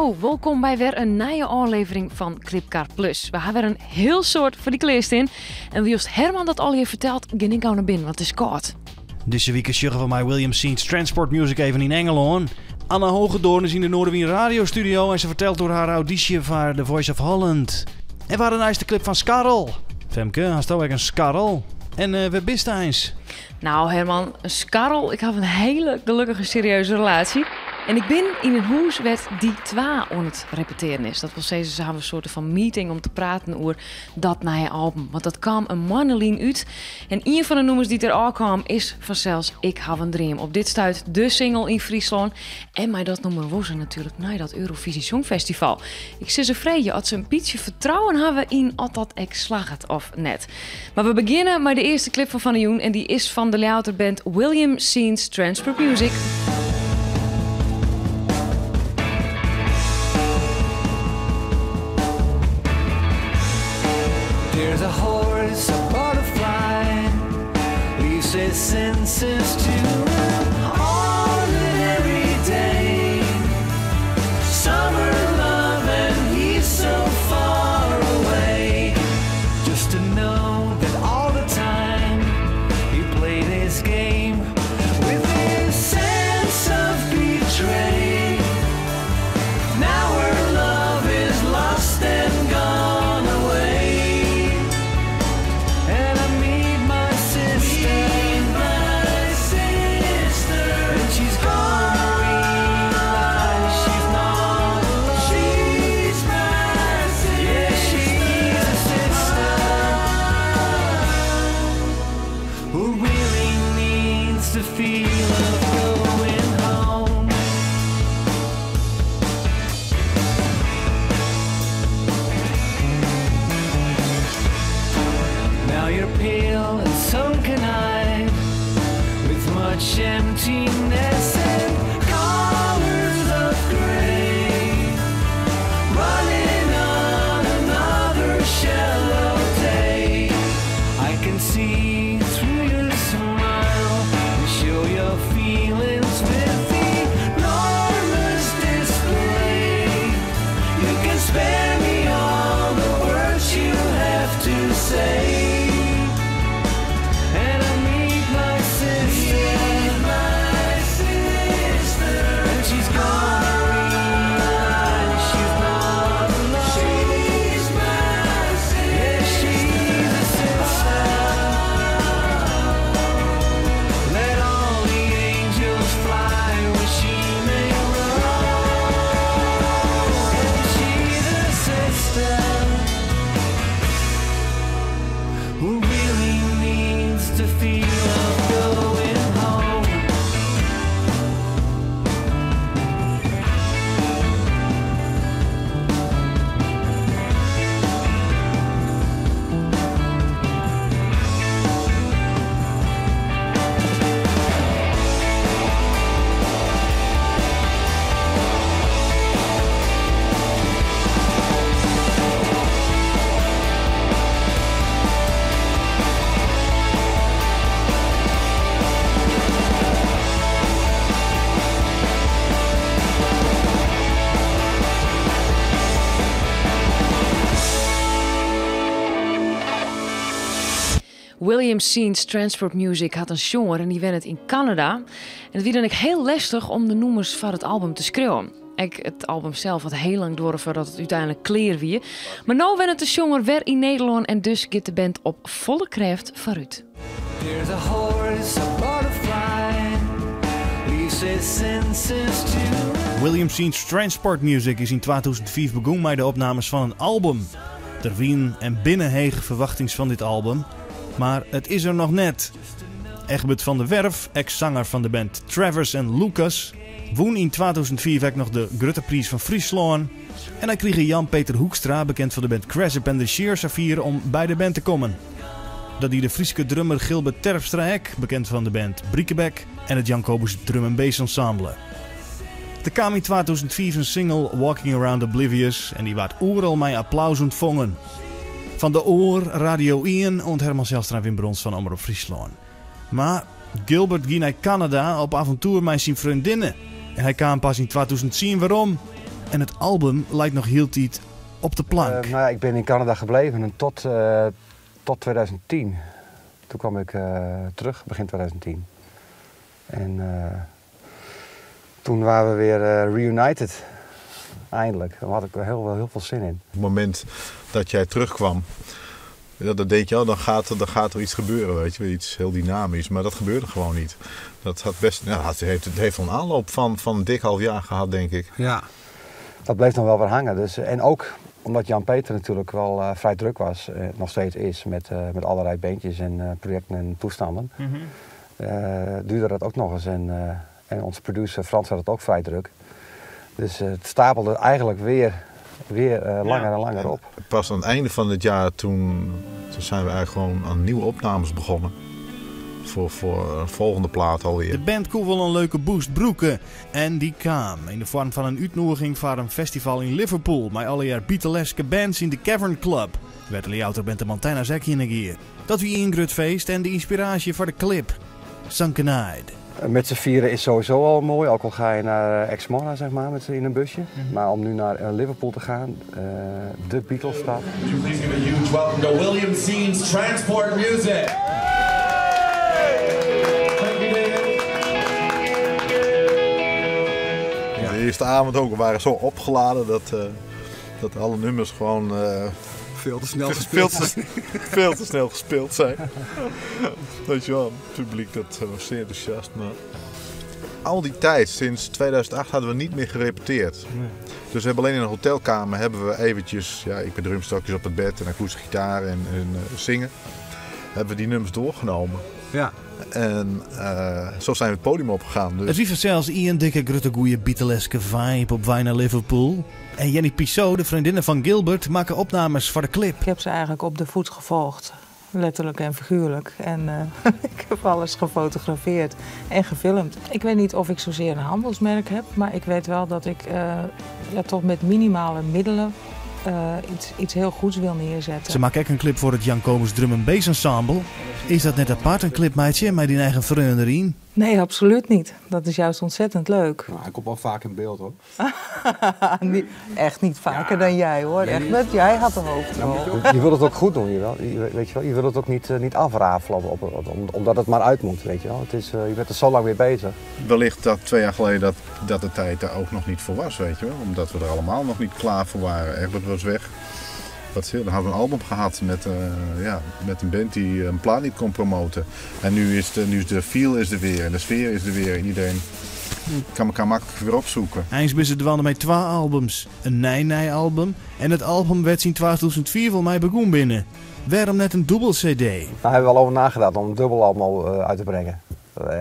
Hallo, wolkom by wer in nije ôflevering fan Klipkar Plus. We ha wer in hiel soad foar dy klearstean. En wylst Herman dat allegear fertelt, gean ik gau nei binnen, want it is kâld. Dizze wike sjogge we mei William Scenes Transport Music even yn Engelân. Anna Hoogendoorn is yn de Noardewyn radiostudio en se fertelt oer har audysje foar The Voice of Holland. En we ha de nijste klip fan Skarrel. Femke, hasto ek in skarrel? En uh, wêr bist eins? Nou Herman, in skarrel. Ik haw in hiele gelokkige serieuze relaasje. En ik bin yn in hûs wêr't Die Twa oan it repetearjen is. Dat wol sizze, se hawwe in soarte fan meeting om te praten oer dat nije album. Want dat kaam in moanne lyn út. En ien fan de nûmers dy't der ôfkaam is fansels Ik haw in dream. Op dit stuit de single yn Fryslân. En mei dat nûmer wol se natuerlik nei dat Eurovisie Songfestival. Ik sil se freegje oft se in bytsje fertrouwen hawwe yn oft dat ek slagget of net. Mar we begjinne mei de earste klip fan fan 'e jûn en dy is fan de Ljouwerter band William Scenes Transport Music. There's a horse, a butterfly, leaves his senses to an ordinary day. Summer love and he's so far away. Just to know that all the time he played his game with his sense of betray. Now her love is lost and gone away. And I meet my sister, my sister, and she's gonna realize she's not alone. She's my sister. Yeah, she's a sister who really needs to feel of going home. Now you're pale and sunken eyed with much emptiness and colors of grey. Running on another shallow day. I can see through your smile and show your feelings with enormous display. You can spare me all the words you have to say. And I meet my sister, my sister, and she's gonna realize she's not alone. She's my sister, yeah, she's a sister. Let all the angels fly where she may roam. And she's a sister who really needs to feel of going home. William Scenes Transport Music hat in sjonger en dy wennet yn Kanada. En it wie dan ek hiel lestich om de nûmers foar it album te skriuwen. Ek it album sels hat hiel lang duorre foardat it úteinlik klear wie. Mar no wennet de sjonger wer yn Nederlân en dus giet de band op folle krêft foarút. There's a horse, a butterfly, leaves his senses to William Scenes Transport Music is yn 2005 begûn mei de opnames fan in album. Der wienen en binne hege ferwachtings fan dit album, mar it is der noch net. Egbert van der Werf, eks-sanger fan de band Travers en Lucas, wûn yn 2005 ek noch de Grutte Priis fan Fryslân. En hy krige Jan Peter Hoekstra, bekend fan de band Krezip en The Sheer, safier om by de band te kommen. Dat die de Fryske drummer Gilbert Terpstra ek, bekend fan de band Bricquebec en it Jankobus Drum and Bass Ensemble. Der kaam yn 2005 in single Walking Around Oblivious en dy waard oeral mei applaus ûntfongen. Fan De Oar, Radio ien oant Herman Zijlstra en Wim Brons fan Omrop Fryslân. Mar Gilbert gie nei Kanada op avontoer mei syn freondinne en hy kaam pas yn 2010 werom. En it album leit noch hieltyd op de plank. Nou ja, ik ben in Canada gebleven en tot 2010. Toen kwam ik terug, begin 2010. En toen waren we weer reunited. Eindelijk. Daar had ik heel veel zin in. Op het moment dat jij terugkwam, ja, dan denk je, oh, dan gaat er iets gebeuren, weet je, iets heel dynamisch. Maar dat gebeurde gewoon niet. Dat had best, nou, het heeft, het heeft een aanloop van een dik half jaar gehad, denk ik. Dat bleef nog wel weer hangen. Dus, en ook omdat Jan-Peter natuurlijk wel vrij druk was, nog steeds is, met allerlei bandjes en projecten en toestanden. Duurde dat ook nog eens. En onze producer Frans had het ook vrij druk. Dus het stapelde eigenlijk weer langer en langer op. Pas aan het einde van het jaar, toen zijn we eigenlijk gewoon aan nieuwe opnames begonnen. Voor een volgende plaat alweer. De band kon wel een leuke boost brûke. En die kwam in de vorm van een útnûging foar in festival yn Liverpool. Mei allegear Beatleske bands yn de Cavern Club. Wêr't de Ljouwerter band de Montana's ek hinne gie. Dat wie in grut feest en de ynspiraasje foar de clip. Sunken Eyed. Met z'n vieren is sowieso al mooi, ook al ga je naar Exmorra, met z'n in een busje. Maar om nu naar Liverpool te gaan, de Beatles-stad. Would you please give a huge welcome to William Seen's Transport Music. Thank you, David. De eerste avond ook, we waren zo opgeladen dat alle nummers gewoon Veel te snel gespeeld zijn. veel te snel gespeeld zijn. Weet je wel, het publiek dat was zeer enthousiast. Maar al die tijd, sinds 2008, hadden we niet meer gerepeteerd. Dus we hebben alleen in een hotelkamer hebben we eventjes, ja, ik met drumstokjes op het bed en akoestische gitaar en zingen. Hebben we die nummers doorgenomen. En zo zijn we het podium opgegaan. Dus. It wie fansels in dikke grutte goeie Beatleske vibe op wei nei Liverpool. En Jenny Pissot, de freondinne fan Gilbert, makke opnames foar de clip. Ik heb ze eigenlijk op de voet gevolgd. Letterlijk en figuurlijk. En ik heb alles gefotografeerd en gefilmd. Ik weet niet of ik zozeer een handelsmerk heb, maar ik weet wel dat ik toch met minimale middelen iets heel goeds wil neerzetten. Se makke ek in clip foar it Jan Kobus Drum and Bass Ensemble. Is dat net apart, in clip meitsje mei dyn eigen freon deryn? Nee, absoluut niet. Dat is juist ontzettend leuk. Nou, hij komt wel vaak in beeld, hoor. Niet, echt niet vaker dan jij, hoor. Echt, met, jij had de hoofdrol. Je wilt het ook goed doen, jawel. Je, weet je wel. Je wilt het ook niet afrafelen omdat het maar uit moet, weet je wel. Je bent er zo lang mee bezig. Wellicht dat 2 jaar geleden dat de tijd daar ook nog niet voor was, weet je wel. Omdat we er allemaal nog niet klaar voor waren. Egbert was weg. Wat, dan hadden we een album gehad met een band die een plaat niet kon promoten. En nu is de feel is er weer en de sfeer is er weer. En iedereen kan elkaar makkelijk weer opzoeken. Eins binne se dwaande mei 2 albums. In nij album en it album wêr't se yn 2004 wol mei begûn binne. Wêrom net in dûbel CD? Daar hebben we al over nagedacht om een dubbel album al uit te brengen.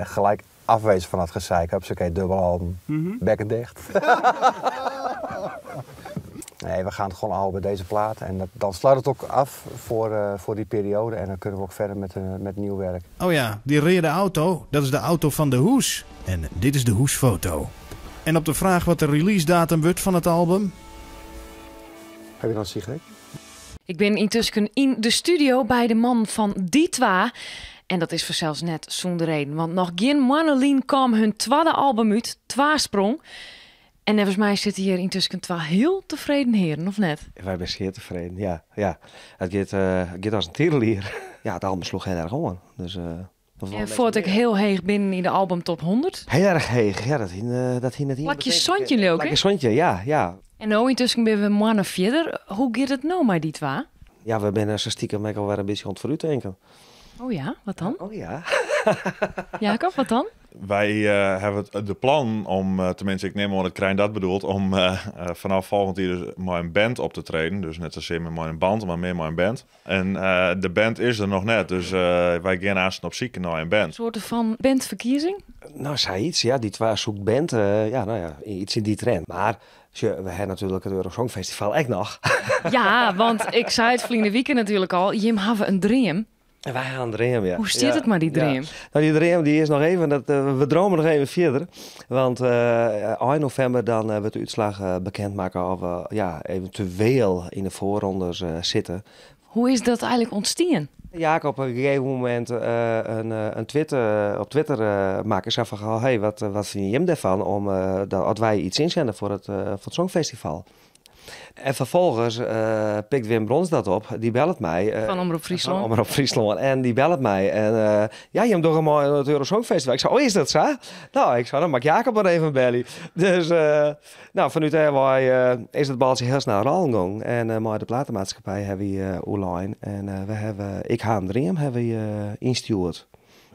Gelijk afwezen van dat gezeik. Hupsakee, dubbel album. Bekken dicht. Nee, we gaan het gewoon houden bij deze plaat. En dan sluit het ook af voor die periode. En dan kunnen we ook verder met nieuw werk. Oh ja, die reade auto, dat is de auto fan de hoes. En dit is de hoesfoto. En op de vraag wat de release datum wordt van het album... Heb je nog een sigaret? Ik ben yntusken yn de studio by de man fan Die Twa. En dat is fansels net sûnder reden. Want noch gjin moanne lyn kaam har twadde album út, Twasprong. En neffens my sitte hjir yntusken twa hiel tefreden hearen, of net? Wy binne sear tefreden, ja. Ja. It giet as in tierelier. Ja, it album sloech hiel erch oan. Dus dat was wel En een foar beetje ik hiel heech binnen yn de album top 100? Hiel erch heech, ja, dat hie net ien Plakje betekend. Sontje, leuk, hè? Plakje Sontje, ja, ja. En no yntusken binne we moanne fierder. Hoe giet it no mei Die Twa? Ja, we binne sa stiekem ek alwer in bytsje oan it foarúttinken. Oh ja, wat dan? Oh ja. Jacob, wat dan? Wy hawwe de plan om, teminsten ik nim oan dat Krijn dat bedoelt, om fanôf folgjend jier dus mei in band op te treden. Dus net sasear mei in band, mar mear mei in band. En de band is der noch net, dus wy gean aanst op syk nei in band. In soarte fan bandferkiezing? Nou, sayts, ja, Die Twa soekt band, ja, nou ja, iets yn dy trend. Mar sjoch, we hawwe natuerlik it Eurosong Festival ek noch. Ja, want ik sei it ferline wike natuerlik al, jim hawwe in dream. Wy ha in dream, ja. Hoe stiet it mei dy dream? Ja. Nou, dy dream die is noch even, dat, we drome noch even fierder. Want ein novimber dan wurdt de útslach bekend makke oft we ja, eventueel yn de foarrondes sitte. Hoe is dat eigenlik ûntstien? Jacob op in gegeven momint in tweet op Twitter makke. Sa fan, goh, hey, wat fine jim dêrfan om dat, as wy iets ynstjoere foar it Songfestival? En ferfolgens pikt Wim Brons dat op. Dy bellet my. Fan Omrop Fryslân. Fan Omrop Fryslân. En dy bellet my. En ja, jim dogge mei oan it Eurosongfestival. Ik sei, oh, is dat sa? Nou, ik sei, dan moat ik Jacob mar even belje. Dus nou, fanút dêr wei is it baltsje hiel snel rôlen gong. En mei de platemaatskippij ha wy oerlein. En we hawwe Ik ha in dream ha wy ynstjoerd.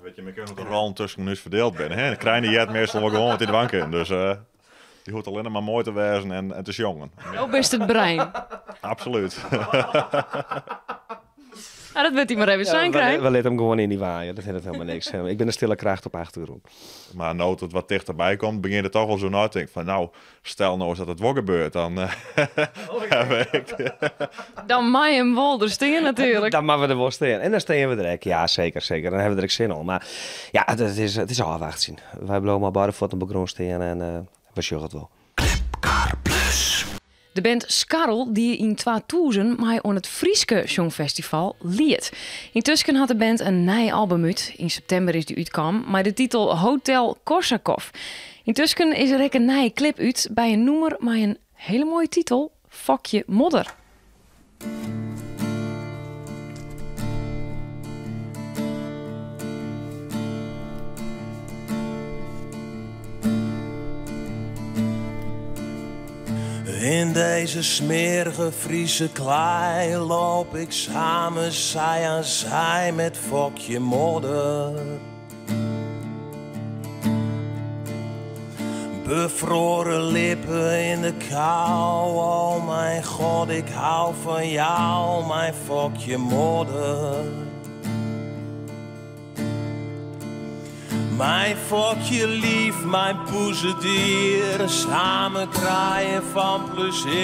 Weet je, we kinne de rollen tusken ús ferdield binne. Hè? Krijn dy heart meastal wol gewoan wat hy dwaan kin. Dus dy hoecht allinnich mar moai te wêzen en te sjongen. Do bist it brein. Absolút. Ah, dat wurdt hy mar even sein krije. We litte him gewoan yn dy waan, dat hinderet helemaal niks. Ik bin de stille kracht op achtergrûn. Mar no't it wat tichterby komt, begjint it toch wol sa nei te tinken fan, nou, stel no eens dat it wol gebeurt, dan ha ik. Dan mei him wol der stean natuerlik. Dan moatte we der wol stean. En dan stean we der ek, ja seker, seker. Dan ha we der ek sin oan. Mar ja, it is ôfwachtsjen. Wy bliuwe mei beide fuotten op de grûn stean en we sjogge it wol. Klipkar Plus. De band Skarl die yn 2000 mei oan it Fryske Sjongfestival Liet. Yntusken hat de band in nij album út. Yn septimber is dy útkaam mei de titel Hotel Korsakov. Yntusken is der ek in nije klip út by in nûmer mei in hiele moaie titel, Fokje Modder. In deze smerige Friese klei loop ik samen zij aan zij met Fokje Modder. Bevroren lippen in de kou. Oh mijn god, ik hou van jou, mijn Fokje Modder. Mijn Fokje lief, mijn poezedier, samen kraaien van plezier.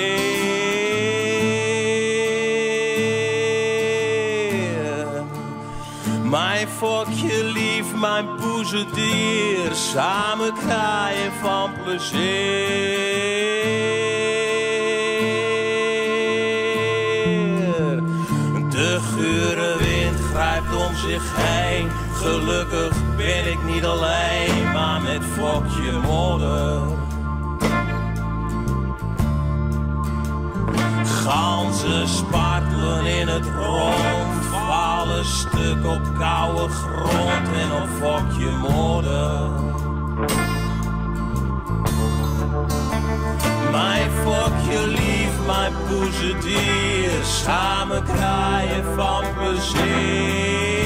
Mijn Fokje lief, mijn poezedier, samen kraaien van plezier. De gure wind grijpt om zich heen. Gelukkig ben ik niet alleen, maar met Fokje Modder. Ganzen spartelen in het rond, vallen stuk op koude grond en op Fokje Modder. Mijn Fokje lief, mijn poezedier, samen kraaien van plezier.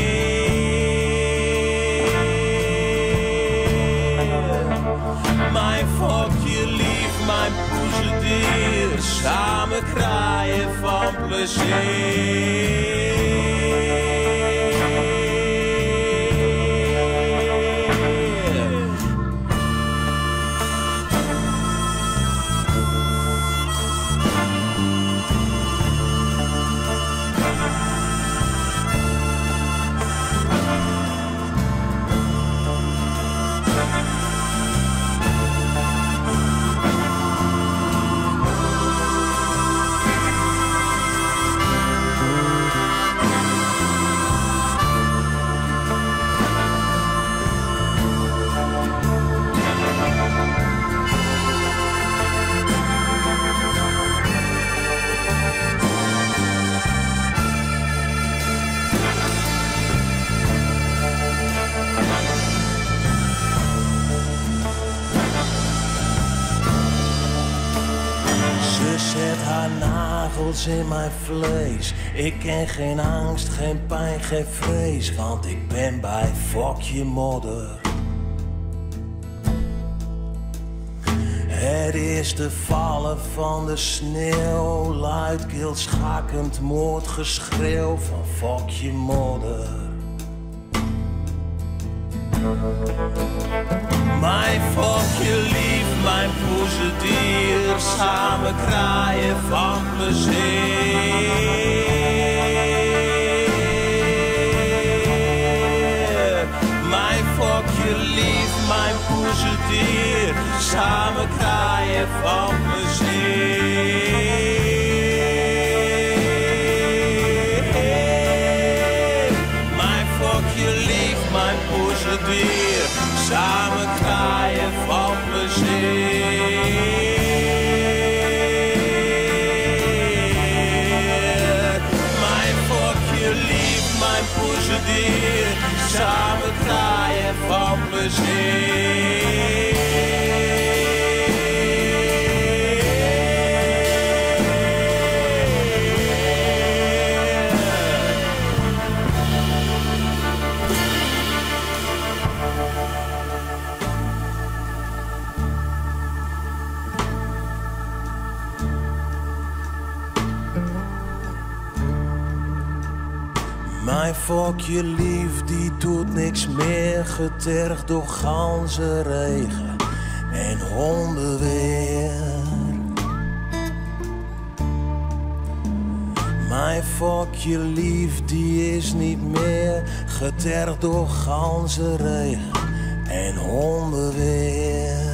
Mijn Fokje lief, mijn poezedier, samen kraaien van plezier. Ze zet haar nagels in mijn vlees. Ik ken geen angst, geen pijn, geen vrees, want ik ben bij Fokje Modder. Het is de vallen van de sneeuw, luidkeels schakkend moordgeschreeuw van Fokje Modder. Mijn Fokje lief, mijn poezedier, samen kraaien van plezier. Samen kraaien van plezier. Mijn fokje lief, mijn poezedier. Samen kraaien van plezier. Mijn fokje lief, mijn poezedier. Samen kraaien van plezier. Mijn fokje lief, die doet niks meer, getergd door ganzenregen en hondenweer. Mijn fokje lief, die is niet meer, getergd door ganzenregen en hondenweer.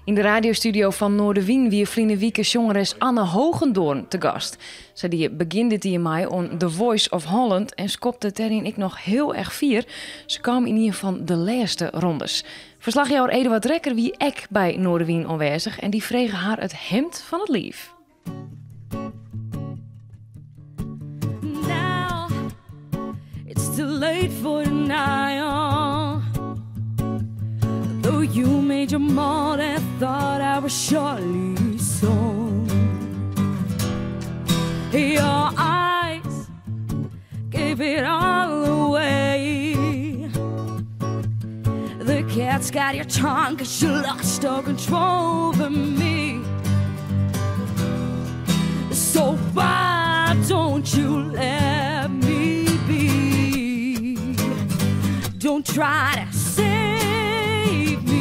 In de radiostudio van Noardewyn wie ferline wike sjongeres Anne Hoogendoorn te gast. Sy die begjin dit jier mei oan The Voice of Holland en skopte dêryn ek noch hiel erch fier. Se kaam yn ien fan de lêste rondes. Ferslachjouwer Eduard Rekker wie ek by Noardewyn oanwêzich en dy frege har it himd fan it liif. Now it's too late for denial. Though you made your moan and thought I was surely sold. Your eyes gave it all away. The cat's got your tongue 'cause you lost all control over me. So why don't you let me be? Don't try to save me.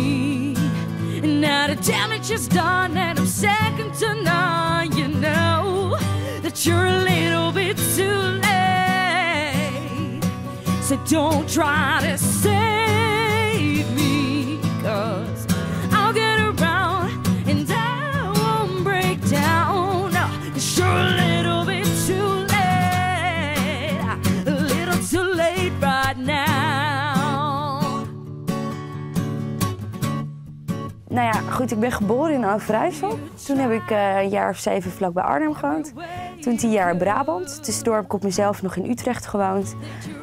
Now the damage is done and I'm second to none. You know that you're a little bit too late. So don't try to save me, 'cause I'll get around and I won't break down. 'Cause you're a little bit too late, a little too late right now. Ik ben geboren in Overijssel. Toen heb ik een jaar of 7 vlakbij Arnhem gewoond. Toen 10 jaar in Brabant. Tussendoor heb ik op mezelf nog in Utrecht gewoond.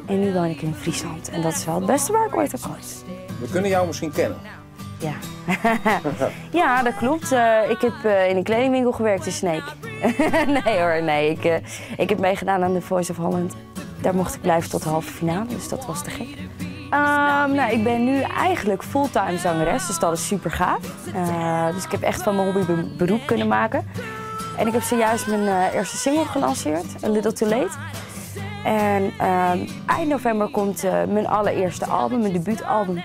En nu woon ik in Friesland. En dat is wel het beste waar ik ooit heb gewoond. We kunnen jou misschien kennen. Ja. Ja, dat klopt. Ik heb in een kledingwinkel gewerkt in Sneek. Nee hoor, nee. Ik heb meegedaan aan The Voice of Holland. Daar mocht ik blijven tot de halve finale, dus dat was te gek. Ik ben nu eigenlijk fulltime zangeres, dus dat is super gaaf. Dus ik heb echt van mijn hobby beroep kunnen maken. En ik heb zojuist mijn eerste single gelanceerd, A Little Too Late. En eind november komt mijn allereerste album, mijn debuutalbum.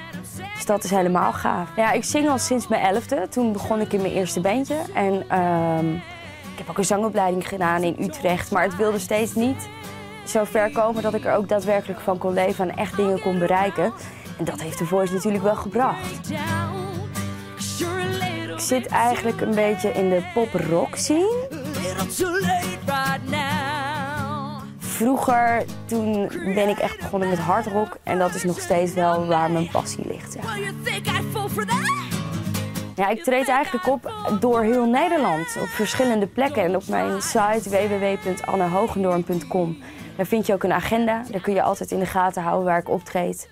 Dus dat is helemaal gaaf. Ik zing al sinds mijn 11e. Toen begon ik in mijn eerste bandje. En ik heb ook een zangopleiding gedaan in Utrecht. Maar het wilde steeds niet zo ver komen dat ik er ook daadwerkelijk van kon leven en echt dingen kon bereiken. En dat heeft The Voice natuurlijk wel gebracht. Ik zit eigenlijk een beetje in de pop-rock scene. Vroeger, toen ben ik echt begonnen met hardrock en dat is nog steeds wel waar mijn passie ligt. Ik treed eigenlijk op door heel Nederland, op verschillende plekken. En op mijn site w w w punt anne hoogendoorn punt com, daar vind je ook een agenda. Daar kun je altijd in de gaten houden waar ik optreed.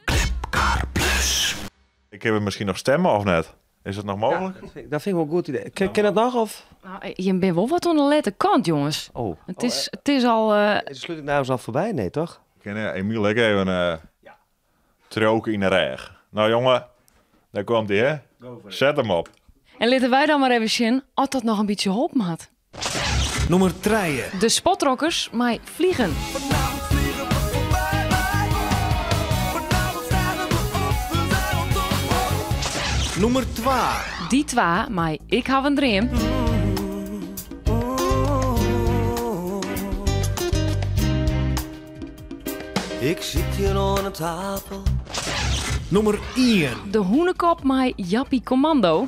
Ik heb misschien nog stemmen of net? Is dat nog mogelijk? Ja, dat vind ik wel een goed idee. Ken dat nog? Of? Je bent wel wat aan de letterkant, jongens. Oh. Het Oh, is al, Is de sluiting nou al voorbij? Nee, toch? Ik ken Emiel, ik even troken in de reg. Nou, jongen, daar komt hij, hè? Go for it. Zet hem op. En laten wij dan maar even zien of dat nog een beetje hulp had. Nummer 3. De Spotrockers, maar vliegen. Vanavond vliegen we voorbij. Vanavond staan we op, we zijn op de hoogte. Nummer 2. Die 2, maar ik heb een droom. Ik sit hjir oan 'e tafel. Nûmer ien. De Hûnekop mei Jappie Kommando.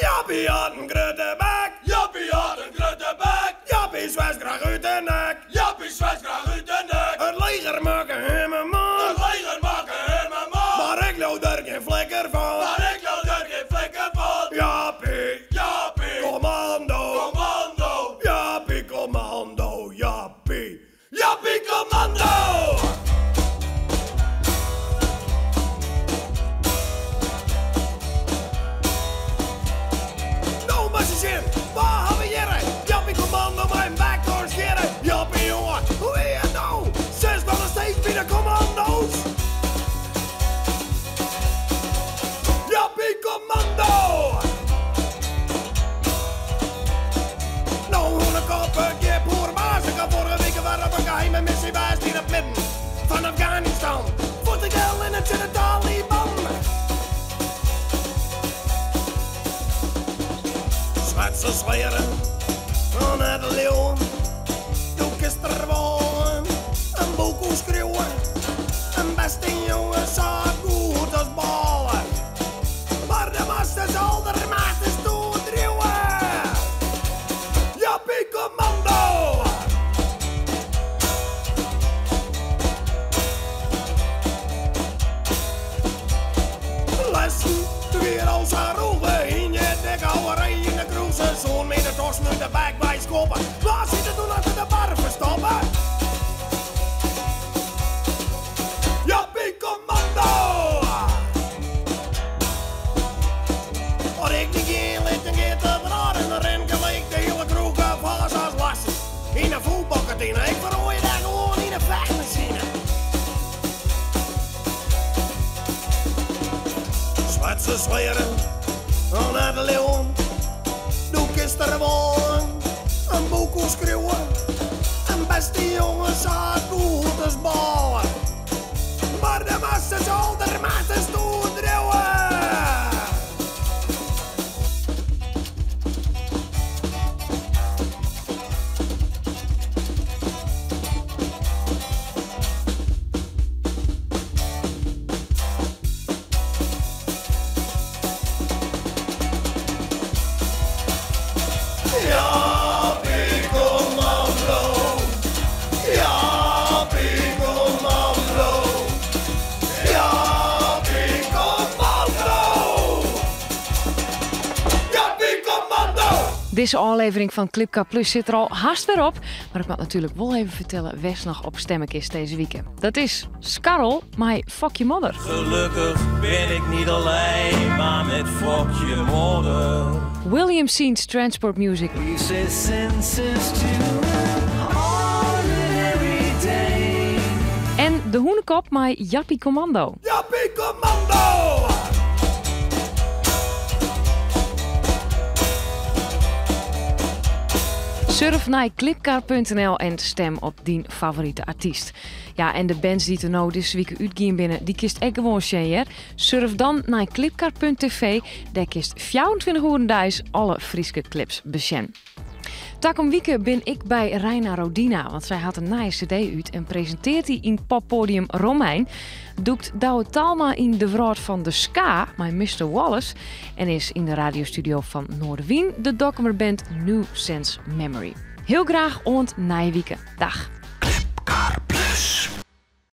Jappie hat in grutte bek. Jappie hat in grutte bek. Jappie swetst graach út de nek. Jappie swetst graach út de nek. It leger makke him in man. It leger makke him in man. Mar ik leau der gjin flikker fan. Mar ik leau der gjin flikker fan. Jappie, Jappie, kommando, kommando. Jappie, kommando, Jappie, Jappie, kommando. No moatst ris sjen, wa ha we hjirre? Jappie Kommando mei in bek as skjirre. Jappie jonge, hoe is it no? Sitst noch steeds by de kommando's? Jappie Kommando! No Hûnekop, it giet poerbaas. Ik ha foarige wike wer op in geheime missy west yn it midden fan Afganistan. Focht ik del tsjin de Taliban. Swetst se slearen oan it leauwen. Do kinst der wol in boek oer skriuwe. In bêste jonge sa goed as bôle. Mar de moatst aldermachtichst oerdriuwe. Jappie Kommando! Lessen, weer al sa rûge yn je dikke houwerij yn de kroech. Se soene my de tosken út de bek wei skoppe. Wa siet der doe achter de bar ferstoppe? Jappie Kommando! As ik my gean lit, dan giet it raar en dan rin ik gelyk de hiele kroech fêst as Lassen yn de fuotbalkantine. Ik feroarje dêr gewoan yn in fechtmasine. Swetst se slearen oan it leauwen. Do kinst der wol in boek oer skriuwe. In bêste jonge sa goed as bôle. Mar de moatst aldermachtichst oerdriuwe. Jappie Kommando, Jappie Kommando, Jappie Kommando, Jappie Kommando. Dizze ôflevering fan Klipkar Plus sit der al hast wer op. Mar ik moat natuerlik wol even fertelle wêr'tst noch op stimme kinst dizze wike. Dat is Skarrel mei Fokje Modder. Gelukkig ben ik niet alleen, maar met Fokje Modder. William Scenes Transport Music. He says senses to an ordinary day. En De Hûnekop mei Jappie Kommando. Jappie Kommando! Surf nei klipkar.nl en stim op dyn favorite artyst. Ja, en de bands dy't der no dizze wike útgien binne, dy kinst ek gewoan sjen hear. Surf dan nei klipkar.tv, dêr kinst 24 oeren deis alle Fryske klips besjen. Takom wike bin ik by Reina Rodina, want sy hat in nije CD út en presintearret dy yn poppodium Romein. Dûkt Douwe Talma yn de wrâld fan de ska mei Mr. Wallace en is yn de radiostudio fan Noardewyn de Dokkumer band New Sense Memory. Hiel graach oant nije wike. Dag.